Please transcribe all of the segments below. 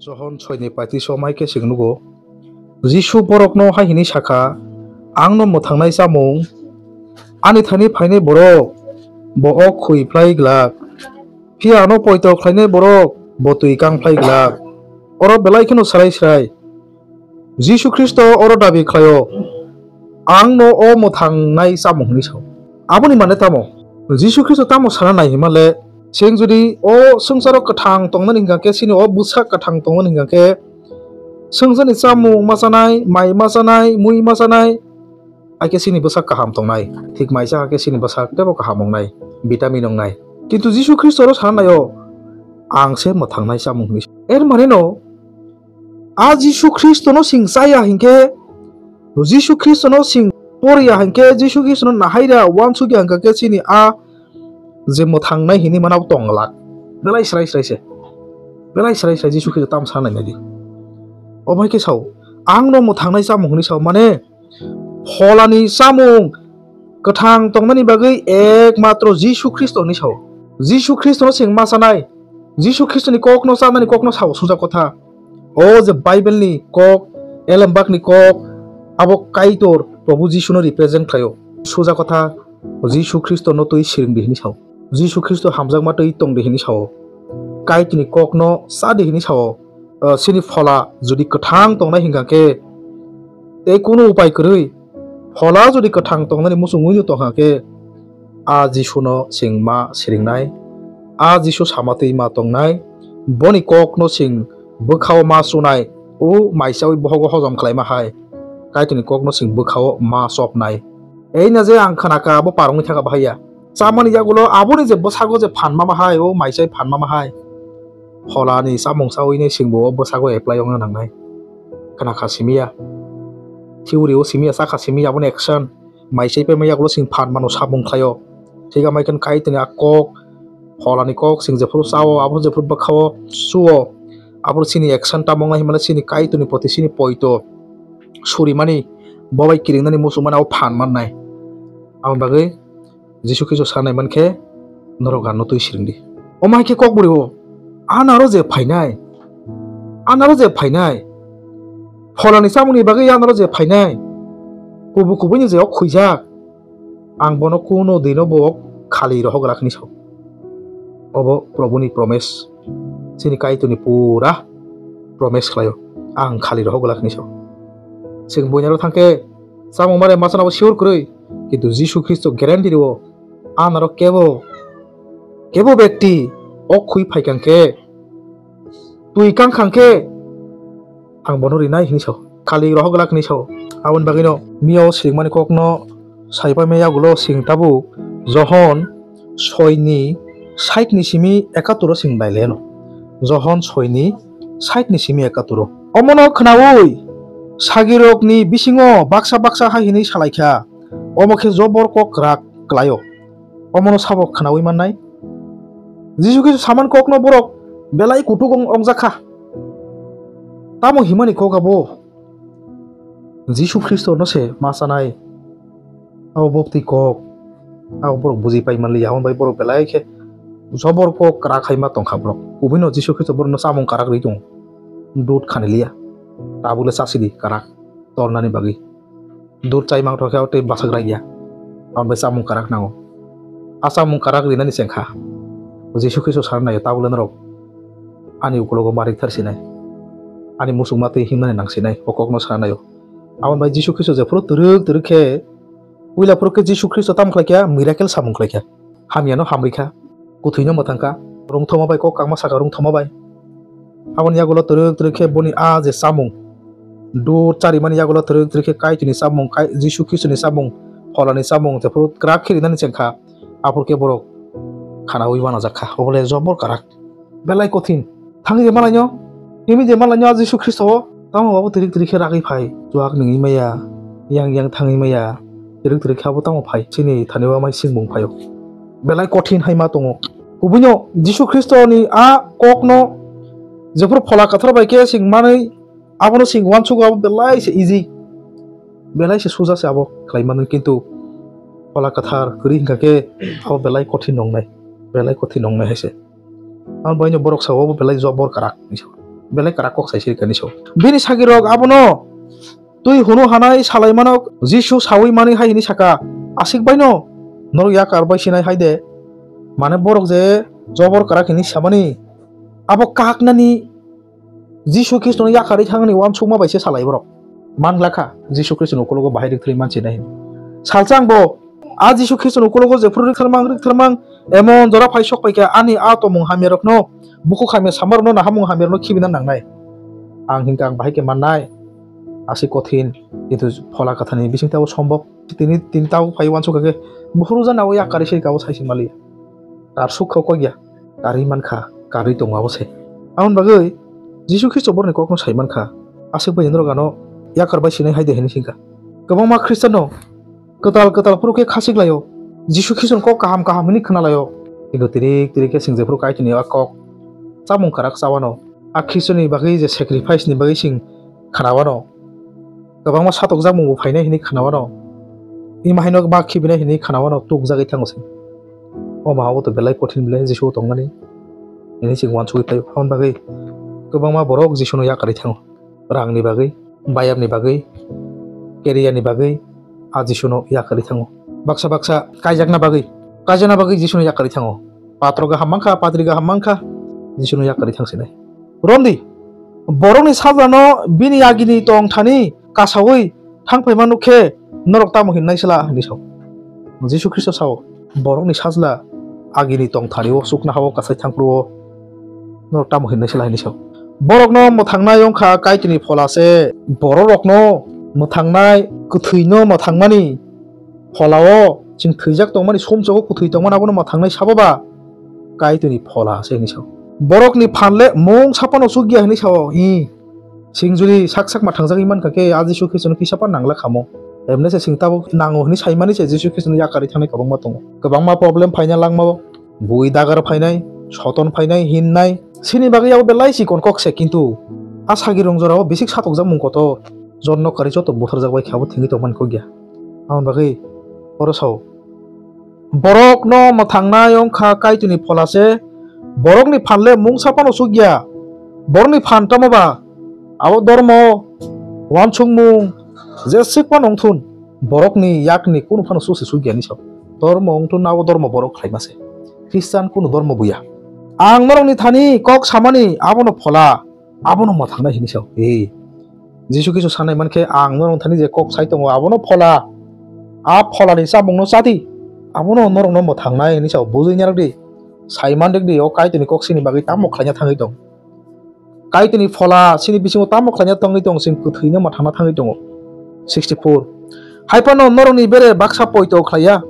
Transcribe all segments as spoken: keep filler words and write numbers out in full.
Johon soi ni paitris o mai khe chwng nugo, Jisu borokno hai hwnwi sa kha, "Ang no mwthangnai chamung, ani thani phainai borok bo o khwi phlai glak, phiya ano poito khlainai borok bo twi kang phlai glak." Oro belai kheno srai srai Jisu Khristo oro dabi khlaio, "Ang no o mwthangnai chamung," hwnwi sao. Aboni mane tamo? Jisu Khristo tamo sana nai hima le, chwng jodi o swngcharo kwthang tongnani hingka khe, chini o bwsak kwthang tongnani hingka khe, swngcharni chamung ma chanai, mai ma chanai, mui ma chanai, hai khe chini bwsak kaham tongnai. Thik mai cha khe chini bwsak teibo kaham wngnai, vitamin wngnai. Kintu Jisu Khristo oro sana naio, "Ang se mwthangnai chamung," hwnwi. Er mane no, a Jisu Khristono chwng chaya hinkhe, Jisu Khristono chwng poriya hinkhe, Jisu Khristono nahaira uansukya hinkhe chini a je mwthangnai hinwi mano abo tong glak. Belai srai srai se. Belai srai srai Jisu Khristo tamo sana naidi. Obo hai khe sao, "Ang no mwthangnai chamung," hwnwi sao, mane pholani chamung kwthang tongnani bagwi ekmatro Jisu Khristo hwnwi sao. Jisu Khristono chwng ma chanai, Jisu Khristoni kokno chanani kokno sao suja kotha. O je Bible ni kok, elembak ni kok, abo Kaitor Probhu Jisuno represent khlaio. Suja kotha, Jisu Khristono twi siring di hwnwi sao. Jisu Khristo hamjakma twi tong di hwnwi sao. Kaitorni kokno cha di hwnwi sao. O, chini phola jodi kwthang tongnai hingka khe, tei kunu upai kwrwi, phola jodi kwthang tongnani muchungwi no tongkha khe, a Jisuno chwng ma siringnai, a Jisu sama twi ma tongnai, boni kokno chwng bwkhao ma chunai, o maichaui bohogo hojom khlaima hai, Kaitorni kokno chwng bwkhao ma chopnai. Ei na je ang khna kha, abo par wngwi thaka bahai ya. Chamani yagulo aboni je bwsago je phan mama hai, o maichai phan mama hai. Pholani chamung chaui ni chwngbo o bwsago apply wngna nangnai. Khna kha simi ya. Theory o simi ya, cha kha simi ya, aboni action. Maichai paima yagulo chwng phan mano samung khlaio. Thik amai khe Kaitorni a kok, pholani kok chwng jephuru chao, abo jephuru bwkhao chuo. Abo chini action tamo wngnai himano chini Kaitorni proti chini poito surimani, bo bai kiringnani muchungmani abo phan mannai. Aboni bagwi Jisu Khristo sanai mankhe, "Norok ano twi siring di." Omo hai khe kokbori o, "Anaro je phainai, anaro je phainai, pholani chamungni bagwi anaro je phainai, kubu kubuini je o khwijak, ang bono kuno dino bo khali rohok glak," hwnwi sao. Obo Probhuni promise, chini Kaitorni pura promise khlaio, "Ang khali rohok glak," hwnwi sao. Chwng buinaro thangkhe chamung mare machana bo sure kwrwi, kintu Jisu Khristo guarantee rwo, "Anaro kebo, kebo bekti o khwi phaikang khe, twi kangkhang khe, ang bono rinai," hwnwi sao. Khali rohok glak hwnwi sao. Aboni bagwino mio swrwngmani kokno saipaima yagulo chwng tabuk Johon soi ni sait ni simi ekattor o chwng nailaino. Johon soi ni sait ni simi ekattor o. Omono khnaui sagirokni bisingo baksa baksa hai hwnwi salaikha, omo khe jobor kok kwrak klaio. Omono sabo khnaui mannai. Jisu Khristo saman kokno borok belai kutuk ong-, ongjak kha. Tamo himani kok abo? Jisu Khristono se ma chanai. Abo bopti kok. Abo borok buji pai manliya, aboni bai borok belai khe jobor kok kwrak hai ma tongkha borok. Kubui no Jisu Khristo borokno chamung kwrak rwi tongo. Dud khaniliya. Tabuk le chasidi kwrak tornani bagwi. Dur chai mangthok khe tei bwswk rai ya. Aboni bai chamung kwrak nango. A chamung kwrak rinani chengkha. Jisu Khristo sana naio, tabuk le norok ani ukulogo ma rikthar sinai. Ani muchungma twi himnani nang sinai, o kokno sana naio. Aboni bai Jisu Khristo jephuru twrwk twrwk khe, puila phuru khe Jisu Khristo tamo khlai kha, miracle samung khlai kha. Hamyano hamri kha, kwthwino mwthang kha, rwngthoma bai kok kangma saka rwngthoma bai. Aboni yagulo twrwk twrwk khe boni a je chamung, dur charimani yagulo twrwk twrwk khe Kaitorni chamung, Kai-, Jisu Khristoni chamung, pholani chamung, jephuru kwrak khe rinani chengkha, aphuru khe borok khanaui uanajak kha. Obole jobor kwrak. Belai kothin. Thangwi je malaino, himwi je malaino a Jisu Khristo o. Tamo abo twrwk twrwk khe ragwi phai. Chuak nungwi maya, yang yang thangwi maya. Twrwk twrwk khe abo tamo phai. Chini thani o mai singbung phaio. Belai kothin hai ma tongo. Kubuino Jisu Khristoni a kokno jephuru Phola Kwthar bai khe sing manwi abono sing uansugo abo belai se easy. Belai se suja se abo khlai manwi, kintu Phola Kwthar kwrwi hingkha khe abo belai kothin nongnai. Belai kothin nongnai hai se. Ang boino borok sao, "Obo belai jobor kwrak," hinwi sao. Belai kwrak kok sai sirikha hinwi sao. Bini sagirok abono twi hunu hanai salaimano Jisu saui manwi hai hinwi saka, "Aswk baino norok yakar bai sinai hai de? Mane borok je jobor kwrak hinwi samani, abo kaknani Jisu Khristono yakarwi thangni uansukma bai se salai borok." Manglakha Jisu Khristono ukulogo bahai rwktharwi mansinai hinwi. Salsa ang bo a Jisu Khristono ukulogo jephuru rwktharmang rwktharmang emon jora phai sok paikha, ani a tongmung hamyarokno, bukhuk hamya samarokno, nahamung hamyarokno khibina nangnai. Ang hinkha ang bahai khe mannai, aswk kothin, kintu Phola Kwtharni bising tabo sombok. Tini, tini tabo phai uansukha khe, buphuru jana o yakarwi sirikha o saisi maliya. Karsuk kha kok ya, karwi mankha, karwi tongo abo se. Aboni bagwi Jisu Khristo borokni kokno sai mankha, "Aswk bai norok ano yakar bai sinai hai de?" hinwi singkha. Kwbangma Khristiano kwtal kwtal phuru khe khachik laio, Jisu Khristono kok kaham kaham hinwi khna laio. Kintu tirik tirik khe chwng jephuru Kaitorni a kok chamung kwrak chawano, a Khristoni bagwi je sacrifice ni bagwi chwng khna wano, kwbangma satokjakmung bo phainai hinwi khna wano, ima haino ba khibinai hinwi khna wano tukjagwi thango se. O ma obo to belai kothin belai Jisu o tongmani hinwi chwng uansugwi phaio. Aboni bagwi kwbangma borok Jisuno yakarwi thango, rangni bagwi, bayapni bagwi, career ni bagwi a Jisuno yakarwi thango. Baksa baksa kaijakna bagwi, kaijakna bagwi Jisuno yakarwi thango. Patro kaham mankha, patri kaham mankha, Jisuno yakarwi thangsinai. Romdi, borokni sajlano bini agini tong thani kasaui thang phaima nuk khe norok tamo hinnai sela hinwi sao. Jisu Khristo sao, borokni sajla agini tong thani o chuknoha o kasai thang phuru o norok tamo hinnai sela hinwi sao. Borokno mwthangnai wngkha Kaitorni phola se, bororokno mwthangnai kwthwino mwthangmani pholao chwng thwijak tongmani, sumsogo kwthwi tongmani abono mwthangnai sabo ba Kaitorni phola se hinwi sao. Borokni phan le mungsa phano chukya hinwi sao. Hi, chwng jodi sak sak mwthangjagwi mankha khe a Jisu Khristono kisa phano nangla kha mo. Emne se chwng tabuk nango hinwi saimani se Jisu Khristono yakarwi thangnai kwbangma tongo. Kwbangma problem phaina langmao, bui dagar phainai, soton phainai, hinnai. Chini bagwi abo belai chikon kok se, kintu a sagirong jorao bisik satokjakmung kotor. Jotno kwrwi joto butharjak bai khe abo thwngwi tongmani kok ya. Aboni bagwi oro sao, borokno mwthangnai wngkha Kaitorni phola se, borokni phan le mungsa phano chukya. Borokni phan tamo ba? Abo dormo, uansukmung, jeswk phano wngthun, borokni yakni kunu phano chuk se chukya hinwi sao. Dormo wngthun abo dormo borok khlaima se. Khristian kunu dormo buya. Ang norokni thani kok samani abono phola. Abono mwthangnai hinwi sao. Ee, Jisu Khristo sanai mankhe, "Ang norok thani je kok sai tongo, abono phola. A pholani chamungno chadi. Abono norokno mwthangnai hinwi sao." Bujui narwk di. Sai man rwk di, o Kaitorni kok sini bagwi tamo khlaina thangwi tong. Kaitorni phola sini bisingo tamo khlaina tongwi tong, chwng kwthwino mwthangna thangwi tongo. Sixty-four. Hai phano norokni bere baksa poito khlaiya.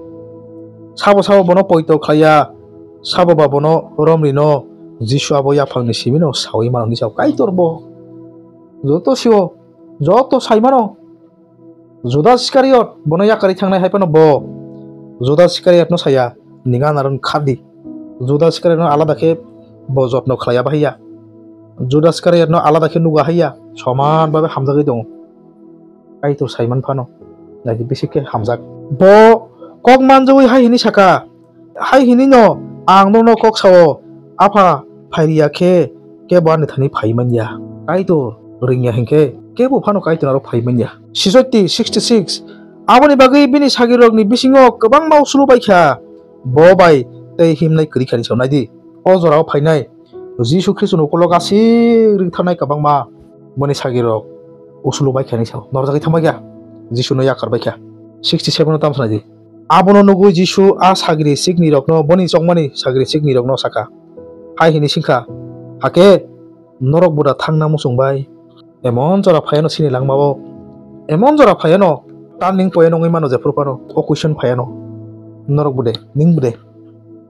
Sabo sabo bono poito khlaiya. Sabo ba bono romrino Jisu abo yaphangni simino saui mano hinwi sao. Kaitor bo joto sio, joto sai mano. Judas Iskariot bono yakarwi thangnai hai phano bo Judas Iskariotno saya, "Ninga narwng khardi." Judas Iskariotno alada khe bo jotno khlaiya bahai ya. Judas Iskariotno alada khe nuga hai ya, soman babe hamjagwi tongo. Kaitor sai man phano, naidi bisi khe hamjak. Bo kok manjagwi hai hinwi saka, "Hai hinwi no ang nono kok sao, Apha, phairiya khe kebo ani thani phai man ya. Kaitor ringya hinkhe kebo phano Kaitor aro phai man ya." Sisotti sixty-six. Aboni bagwi bini sagirokni bisingo kwbangma usulu bai kha, bo bai tei himnai kwrwi kha hinwi sao. Naidi, o jorao phainai Jisu Khristono ukulok aswk rwktharnai kwbangma boni sagirok usulu bai kha hinwi sao. Norjagwi thangbai kha, Jisuno yakar bai kha. Sixty-seven o tamo sanai di. Abono nugwi Jisu a sagri siknirokno, boni chongmani sagri siknirokno saka, hai hinwi singkha, "Hakhe norok buda thangna muchung bai emon jora phaiano chini langmao, emon jora phaiano turning point wngwi mano, jephuru phano o question phaiano, norok bude, ning bude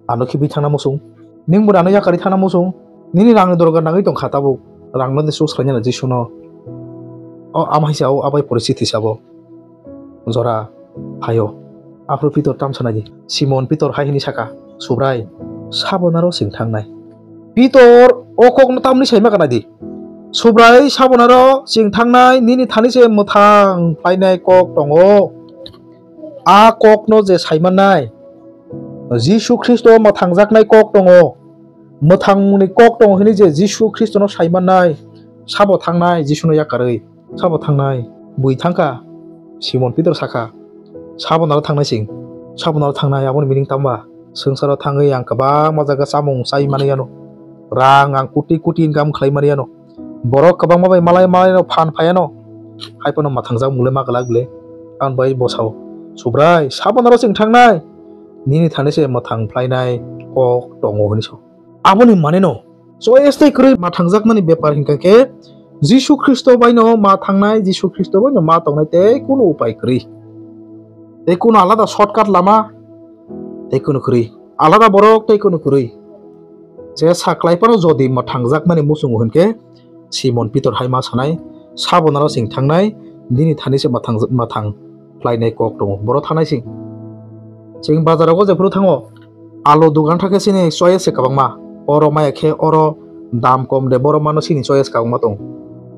ano khibi thangna muchung?" Ning bo rano yakarwi thangna muchung, nini rangni dorkar nangwi tongkha tabuk, rangno de sus khlainani Jisuno. O ama hai se o abai poristiti sabo. Jora phaio. Aphuru Pitor tamsa naidi. Simon Pitor hai hwnwi saka, "Subrai, sabonaro chwng thangnai." Pitor o kokno tamni saima kanadi. "Subrai, sabonaro chwng thangnai, nini thani se mwthang phainai kok tongo. A kokno je saimannai, Jisu Khristo mwthangjaknai kok tongo, mwthangmungni kok tongo hwnwi je Jisu Khristono saimannai, Sabo thangnai Jisuno yakarwi, sabo thangnai. Bui thangkha, Simon Pitor sakha, "Sabo naro thangnai chwng?" Sabo naro thangnai, aboni meaning tangba? Swngcharo thangwi ang kwbangma jaga chamung chai manwi ano. Rang ang koti koti income khlai manwi ano. Borok kwbangma bai malai malai no phan phai ano. Hai phano mwthangjak mung le ma glak le. Ang bai bosao, "Subrai, sabo naro chwng thangnai? Nini thani se mwthang phlainai kok tongo," hwnwi sao. Aboni mane no choice tei kwrwi mwthangjakmani bepar hinkha khe Jisu Khristo bai no ma thangnai, Jisu Khristo bai no ma tongnai tei kunu upai kwrwi. Tei kunu alada shortcut lama tei kunu kwrwi. Alada borok tei kunu kwrwi. Je saklai phano jodi mwthangjakmani muchungo hinkhe Simon Pitor hai ma sanai, "Sabo naro chwng thangnai, nini thani se mwthang, mwthang phlainai kok tongo." Boro thangnai chwng. Chwng bazarogo jephuru thango, alu dogan thakhe chini choice se kwbangma. Oro maya khe oro dam kom de, boro mano chini choice kwbangma tongo.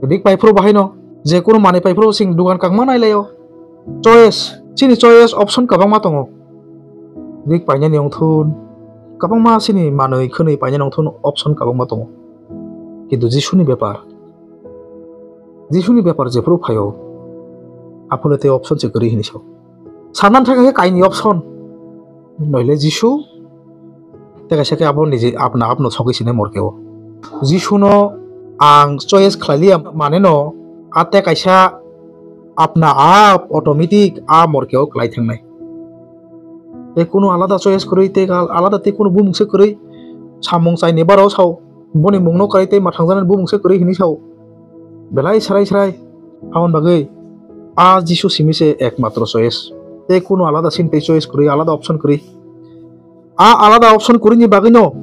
Dik paiphuru bahaino, je kunu manwi paiphuru chwng dogan kwbangma nailaio. Choice, chini choice option kwbangma tongo. Dik painani wngthun, kwbangma chini manwi khwnwi painani wngthun option kwbangma tongo. Kintu Jisuni bepar, Jisuni bepar jephuru phaio, aphuru tei option se kwrwi hinwi sao. Sandan thangkha khe kaini option, noile Jisu, tei kaisa khe abo niji apna apno sogwi sinai morkeo. Jisuno ang choice khlailiya maneno, a tei kaisa apna ap automatic a morkeo klai thangnai. Tei kunu alada choice kwrwi, tei al-, alada tei kunu bumung se kwrwi, samung chaini baro sao, boni mungno kwrwi tei mwthangjaknai bumung se kwrwi hinwi sao. Belai srai srai. Aboni bagwi a Jisu simi se ekmatro choice. Tei kunu alada sini tei choice kwrwi, alada option kwrwi. A alada option kwrwini bagwino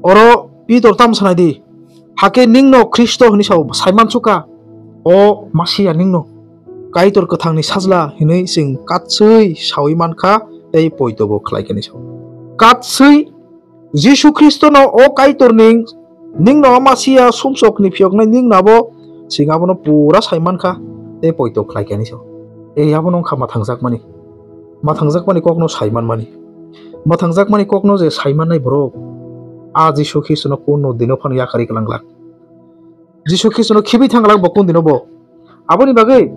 oro Pitor tamo sanai di, "Hakhe ningno Khristo hwnwi sao, saiman sukha, o Masiya ningno, Kaitor kwthangni sajla hwnwi chwng katswi saui mankha tei poitobo khlaikha," hwnwi sao. Katswi Jisu Khristono o Kaitorni, "Ningno Masiya sumsokni phiyoknai ningno abo," chwng abono pura saimankha tei poito khlaikha hinwi sao. Ei abono wngkha mwthangjakmani. Mwthangjakmani kokno saimanmani. Mwthangjakmani kokno je saimannai borok, a Jisu Khristono kuno dino phano yakarwi kwlang glak. Jisu Khristono khibi thang glak bo kuno dino bo. Aboni bagwi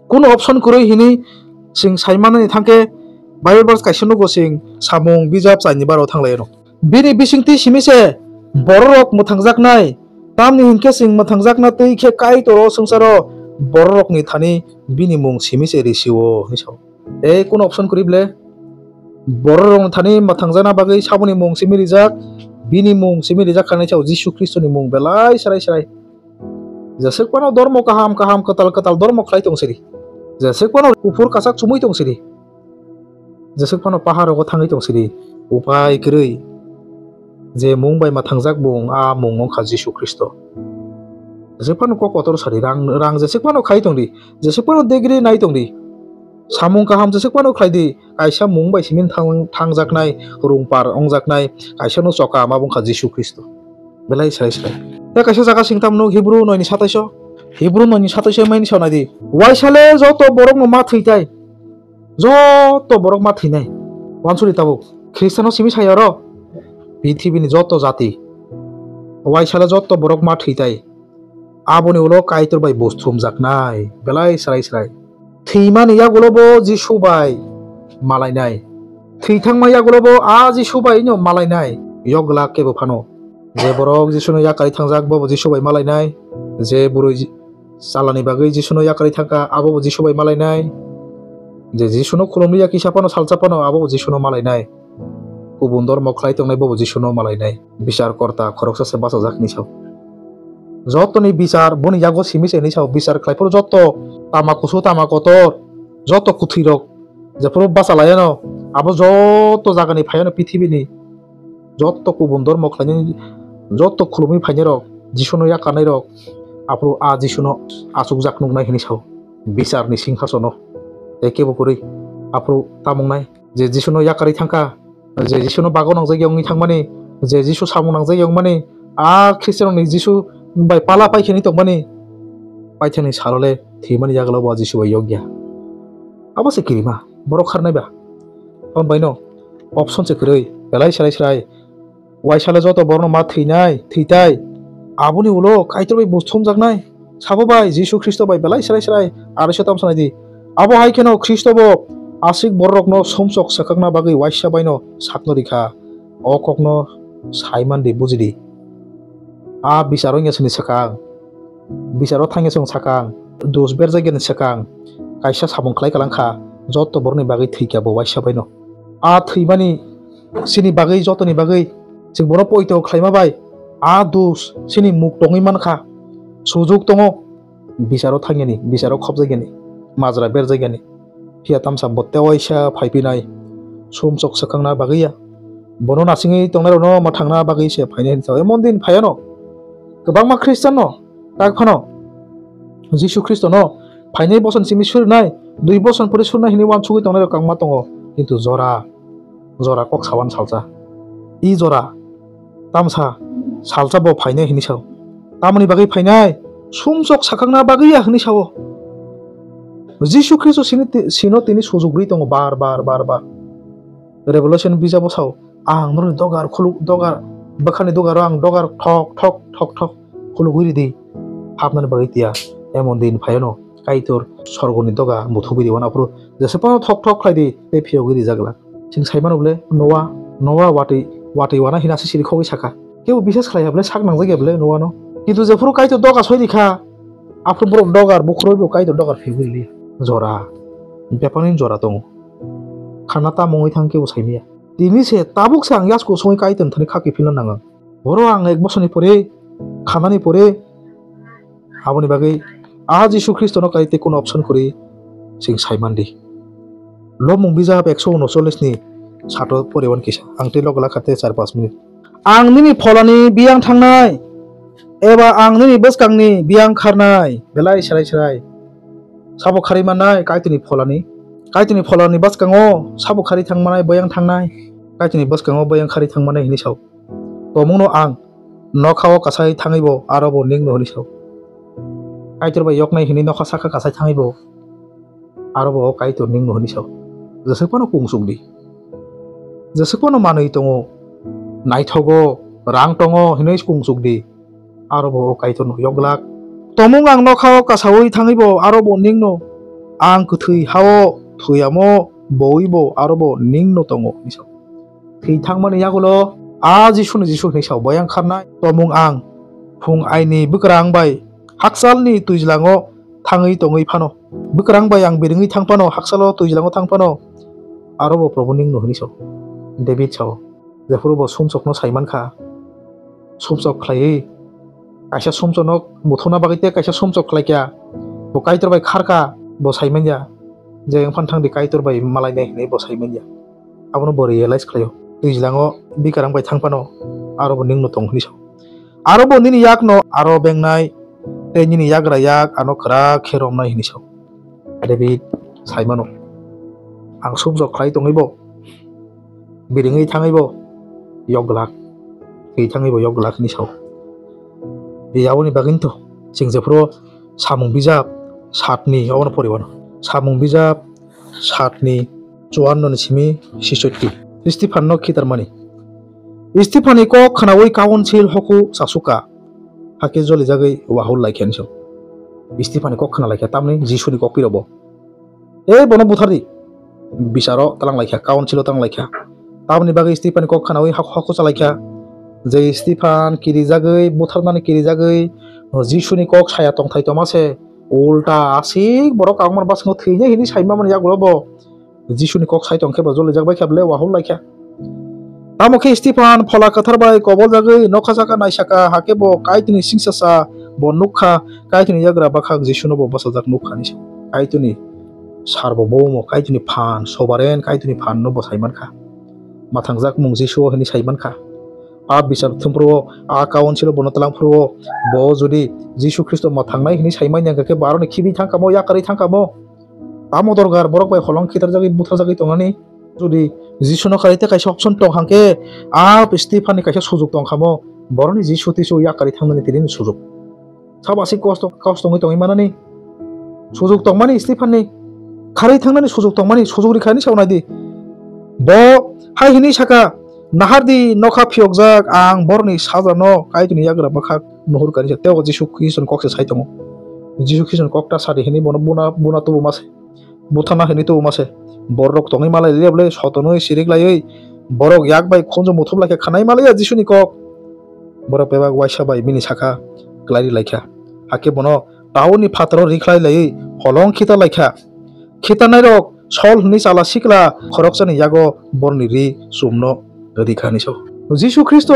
kunu option kwrwi hinwi chwng saimanani thangkhe Bible verse kaisa nugo, chwng samung bijap chaini baro thanglaino. Bini bisingtwi simi se bororok mwthangjaknai, tamni hinkhe chwng mwthangjakna twi khe Kaitor o swngcharo bororokni thani bini mung simi se risi-o hinwi sao. Tei kunu option kwrwi ble? Bororokni thani mwthangjakna bagwi saboni mung simi rijak, bini mung simi rijak kha hinwi sao, Jisu Khristoni mung belai srai srai. Jeswk phano dormo kaham kaham kwtal kwtal dormo khlai tong sidi. Jeswk phano kuphur kwchak chumui tong sidi. Jeswk phano paharogo thangwi tong sidi. Upai kwrwi je mung bai mwthangjak bung, a mung wngkha Jisu Khristo. Jeswk phano kok kotor sadi, rang, rang jeswk phano khai tongdi, jeswk phano degri nai tongdi. Samung kaham jeswk phano khlaidi, kaisa mung bai simi thang-, thangjaknai, rungpar wngjaknai, kaisa no choka, abo wngkha Jisu Khristo. Belai srai srai. Tei kaisa jaga singtam nuk Hibru noi ni sataiso. Hibru noi ni sataiso mai ni sonai di. Waisale joto borok no ma thwi tai. Joto borok ma thwinai. Wansuri tabuk. Khristiano simi sai oro. Pithibini joto jati. Waisale joto borok ma thwi tai. Aboni ulo Kaitor bai bus thumjaknai. Belai srai srai. Thwimani yagulo bo Jisu bai malainai. Thwi thangma yagulo bo a Jisu bai no malainai. Yogla kebo phano. Je borok Jisuno yakarwi thangjak, bobo Jisu bai malainai. Je bwrwi ji-, chalani bagwi Jisuno yakarwi thangkha, abobo Jisu bai malainai. Je Jisuno khulumliya kisa phano, salsa phano, abobo Jisuno malainai. Kubun dormo khlai tongnai, bobo Jisuno malainai. Bichar korta khoroksa se bachajak hinwi sao. Jotoni bichar boni yago simi se hinwi sao. Bichar khlai phuru joto tama kusu, tama kotor, joto kwthwirok jephuru bachalaiano, abo joto jagani phaiano, pithibini joto kubun dormo khlainai, joto khulumwi phainairok, Jisuno yakarnairok, aphuru a Jisuno achukjak nuknai hinwi sao, bicharni singhasono. Tei kebo kwrwi aphuru tamungnai, je Jisuno yakarwi thangkha, je Jisuno bago nangjak yongwi thangmani, je Jisu samung nangjak yongmani, a Khristianrokni Jisu bai pala paikhe hinwi tongmani, paithakni salole thwimani yagulo bo a Jisu bai yokya. Abo se kirima, borok kharnai ba. Aboni baino option se kwrwi, belai srai srai. Waisale joto borokno ma thwinai, thwitai. Aboni ulo Kaitor bai buj thumjaknai sabo bai Jisu Khristo bai belai srai srai aro se tamsa nai di. Abo hai kheno Khristo bo aswk bororokno sumsok swkakna bagwi waisa baino sakno rikha. O kokno saiman di, buji di. A bicharo wngya chwngni swkang, bicharo thangya chwng swkang, dus berjakya ni swkang kaisa samung khlai kalang kha, joto borokni bagwi thwikha bo waisa baino. A thwimani chini bagwi, jotoni bagwi chwng bono poito khlaima bai a dus chini muk tongwi mankha, sujuk tongo. Bicharo thangyani, bicharo khopjagyani, majra berjagyani. Phiya tamsa bo tewaisa phaipinai, sumsok swkangna bagwi ya. Bono nasingwi tongnairokno mwthangna bagwi se phainai hinwi sao. Emon din phaiano kwbangma Khristianno, tak phano Jisu Khristono phainai boson simi surinai, dui boson pore surinai hinwi uansugwi tongnairok kwbangma tongo. Kintu jora jora kok sawan salsa. I jora tamsa salsa bo phainai hinwi sao. Tamoni bagwi phainai? Sumsok sakakna bagwi ya hinwi sao. Jisu Khristo sini ti-, sino tini sujugri tongo bar bar bar bar. Revelation bijabo sao, "Ang norokni dogar khuluk, dogar bwkhani dogaro ang dogar thok thok thok thok khulugwi ridi." Hapnani bagwi tiya emon din phaiano Kaitor sorgoni doga muthubwi rwano aphuru jesa phano thok thok khlai di tei phiyogwi rijak glak. Chwng sai mano bole, Noa, Noa watwi, watwi wana hina se siri khogwi sakha. Kebo bisas khlai ya bole, sak nangjak ya bole Noa no. Kintu jephuru Kaitor doga soi rikha, aphuru borok dogar bukhurwi bo Kaitor dogar phiyogwi rili. Jora, bebakni jora tongo. Khana tamo wngwi thang kebo sai maya. Tini se tabuk se ang yasku songwi Kaitor thani kha kiphilna nango. Boro ang ek bosorni pore, khanani pore, aboni bagwi a Jisu Khristono kai tei kuno option kwrwi chwng sai mandi. Lobmung bijap ekso unocholish ni sato poriwan kisa. Ang tei log lakha tei char panch minute. Ang nini pholani biyang thangnai, eba ang nini bwskangni biyang kharnai, belai serai serai. Sabo kharwi mannai Kaitorni pholani. Kaitorni pholani bwskango sabo kharwi thang mannai, boyang thangnai. Kaitorni bwskango boyang kharwi thang mannai hinwi sao. Tomungno ang nokha o kasai thangwi bo, aro bo ningno hwnwi sao. Kaitor bai yoknai hinwi nokha saka kasai thangwi bo, aro bo Kaitor ningno hwnwi sao. Jeswk phano kungsuk di. Jeswk phano manwi tongo, naithogo, rang tongo hinwi kungsuk di. Aro bo o Kaitorno yok glak. Tomung ang nokha o kasaui thangwi bo, aro bo ningno, ang kwthwi ha-o thwiyamo boui bo, aro bo ningno tongo hinwi sao. Thwi thangmani yagulo a Jisuni Jisu hinwi sao, boyang kharnai. Tomung ang phung aini bwkrang bai hakchalni twijlango thangwi tongwi phano, bwkrang bai ang birwngwi thang phano, hakchalo twijlango thang phano, aro bo Probu ningno hinwi sao. David sao, jephuru bo sumsokno sai mankha, sumsok khlaiwi kaisa sumsokno muthungna bagwi tei kaisa sumsok khlaikha, bo Kaitor bai kharkha, bo sai manya, je wngphano thangdi Kaitor bai malainai hinwi bo sai manya. Abono bo realize khlaio. Twijlango bikarang bai thang phano, aro bo ningno tong hinwi sao. Aro bo nini yakno aro bengnai, tei nini yagra yak ano kwrak khe romnai hinwi sao. David sai mano, ang sumsok khlai tongwi bo, birwngwi thangwi bo yok glak, thwi thangwi bo yok glak hinwi sao. Aboni bagwino chwng jephuru Samung bijap satni obono poriwano. Samung bijap satni chuanno ni simi sisotti. Stifanno khitarmani. Stifanni kok khnaui council hoku chasuka, hakhe jolijagwi wahul laikha hinwi sao. Stifanni kok khna laikha, tamni Jisuni kok piro bo. Ei, bono buthardi. Bicharo tlang laikha, council-o tlang laikha. Tamoni bagwi Stifanni kok khnaui hak-, haku chalaikha. Je Stifan kirijagwi, butharnani kirijagwi, Jisuni kok saya tongthai tongma se, ulta aswk borok kangmani bwskango thwinai hinwi saimani yagulo bo Jisuni kok sai tongkhe bo jolijak baikha bole wahul laikha. Tamo khe Stifan Phola Kwthar bai koboljagwi nokha saka naisaka, hakhe bo Kaitorni singchasa bo nukha, Kaitorni yagra bwkhak Jisuno bo bwsajak nukha hinwi sa. Kaitorni sar bo bo omo Kaitorni phan, sovereign Kaitorni phan no bo sai mankha. Mwthangjak mung Jisu o hinwi sai mankha. A bichar thumphuru o, a council o bono tlang phuru o, bo jodi Jisu Khristo mwthangnai hinwi sai manya hwnkhe bo aroni khibi thangkamo, yakarwi thangkamo. Tamo dorgar borok bai holong khitarjagwi butharjagwi tongnani. Jodi Jisuno kari tei kaisa option tong hangkhe, a Stifanni kaisa sujuk tongkhamo, boroni Jisu tisu yakarwi thangnani tinini sujuk. Sabo aswk kosto, kosto wngwi tongwi manani. Sujuk tongmani Stifanni. Kharwi thangnani sujuk tongmani, sujuk rikha hinwi sao naidi. Bo hai hinwi saka, "Nahardi nokha phiyokjak, ang borni sajano Kaitorni yagra bwkhak nuhur kani se tebo Jisu Khristo ni kok se sai tongo. Jisu Khristo ni kok ta sadi hini bono buna, buna tubu ma se. Buthana hini tubu ma se. Borok tongwi malai le bole sotonwi sirik laiwi borok yak bai khonjo muthup lai kha khanai malai ya Jisu ni kok. Borok bebak waisa bai bini saka kwlai ri lai kha. Hakhe bono tauni phataro ri khlai laiwi holong khitar lai kha. Khitarnairok Sol hwnwi chwla sikla khoroksani yago borni ri chumno ri kha hwnwi sao. Jisu Khristo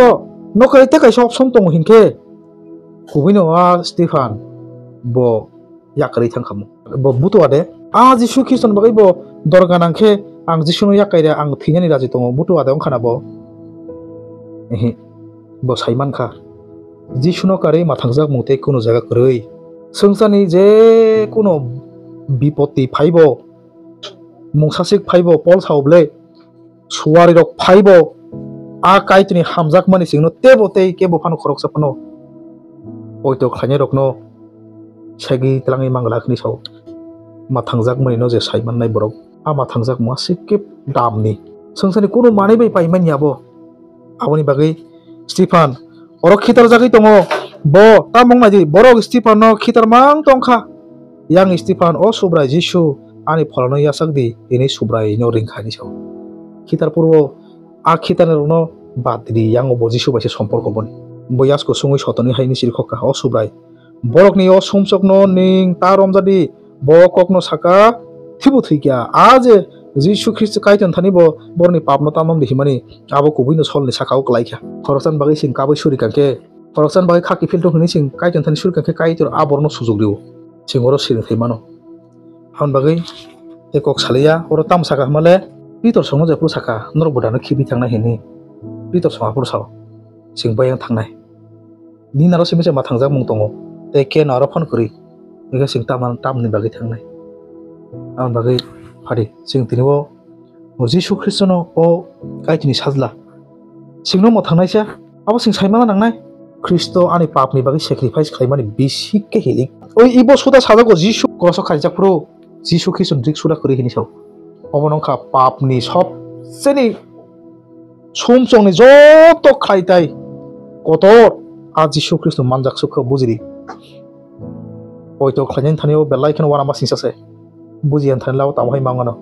no kaisa kaisa option tongo hinkhe, kubuino a Stephan bo yakarwi thang kha mo. Bo butua de, a Jisu Khristoni bagwi bo dorga nang khe, "Ang Jisuno yakai rya, ang thwinani raji tongo," butua de wng khana bo. Ehe, bo sai man kha. Jisuno karwi mathangjak mung tei kunu jaga kwrwi. Swngcharni je kunu bipoti phaibo, mungsasik phaibo, Pol sao bwle, suarirok phaibo, a Kaitorni hamjakmani chwngno tebo tei kebo phano khoroksa phano poito khlainairokno segwi twlangwi manglak hwnwi sao. Mathangjak manwino je sai mannai borok, a mathangjak mung aswk khe damni. Swngcharni kunu manwi bai pai manya bo. Aboni bagwi Stephan oro khitarjagwi tongo. Bo tamo wng naidi, borok Stephanno khitar mang tong kha. Yang Stephan, "O Subrai Jisu, ani pholano yachak di," hwnwi Subraino ring kha hwnwi sao. Khitar purbo a khitarnairokno bad di, yang bo Jisu bai se somporko boni. Bo yasku sungwi sotonwi hai hwnwi siri khok kha, "O Subrai, borokni o sumsokno nwng ta romjadi, bo kokno saka, thibo thwikya. A je Jisu Khristo Kaitor thani bo borokni papno ta nom di himani, abo kubuino Solni saka-o kwlai kha." Khoroksan bagwi chwng kabui suri kha khe, khoroksan bagwi kha kiphil tong hwnwi chwng Kaitor thani suri kha khe Kaitor a borokno sujuk rio. Chwng oro siring thai mano. Aboni bagwi tei kok saliya, oro tamo saka hwnmale, Pitor songno jephuru saka, "Norok bwdano khibi thangnai," hwnwi. Pitor song aphuru sao, "Chwng bayang thangnai. Nini aro simi se mathangjak mung tongo, tei keno aro phone kwrwi, hwnkhe chwng tamo, tamoni bagwi thangnai?" Aboni bagwi phadi, chwng tini o Jisu Khristono o Kaitorni sajla. Chwngno mwthangnaisa, abo chwng saimana nangnai. Khristo ani papni bagwi sacrifice khlaimani bisi khe hilik. Oi, ibo suda sajago Jisu kroso kharijak phuru, Jisu Khristo rik suda kwrwi hini sao. Obo wngkha papni sobseni sumsokni joto khlaitai kotor a Jisu Khristo manjak sukha bujiri. Poito khlainani thani o belai kheno uanama singsa se. Bujiya thani lao tamo hai mangano.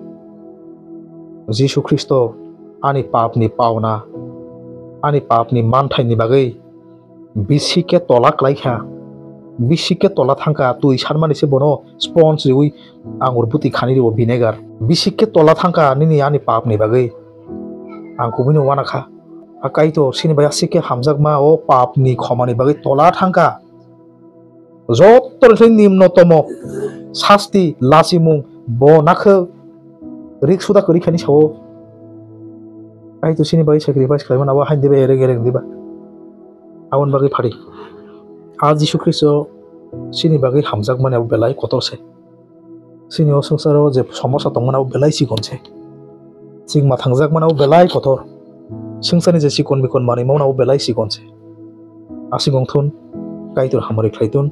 Jisu Khristo ani papni pauna, ani papni manthaini bagwi bisi khe tola kwlai kha. Bisi khe tola thang kha, twi sanmani se bono sponge riwi angur bwtwi khani rio vinegar. Bisi khe tola thang kha nini ani papni bagwi. Ang kubuino uana kha. A Kaitor sini bai aswk khe hamjakma o papni khomani bagwi tola thang kha. Joto ni nimnotomo sasti lachimung bo nakhe rik suda kwrwi khani sao. Kaitor sini bagwi sacrifice khlaimani abo haini diba ereng ereng diba. Aboni bagwi phadi. A Jisu Khristo sini bagwi hamjakmani abo belai kotor se. Sini o swngcharo je somosa tongmani abo belai chikon se. Chwng mathangjak mani abo belai kotor. Swngcharni je chikon mikon manwi mano abo belai chikon se. Aswk wng thun, Kaitor hamari khlai thun.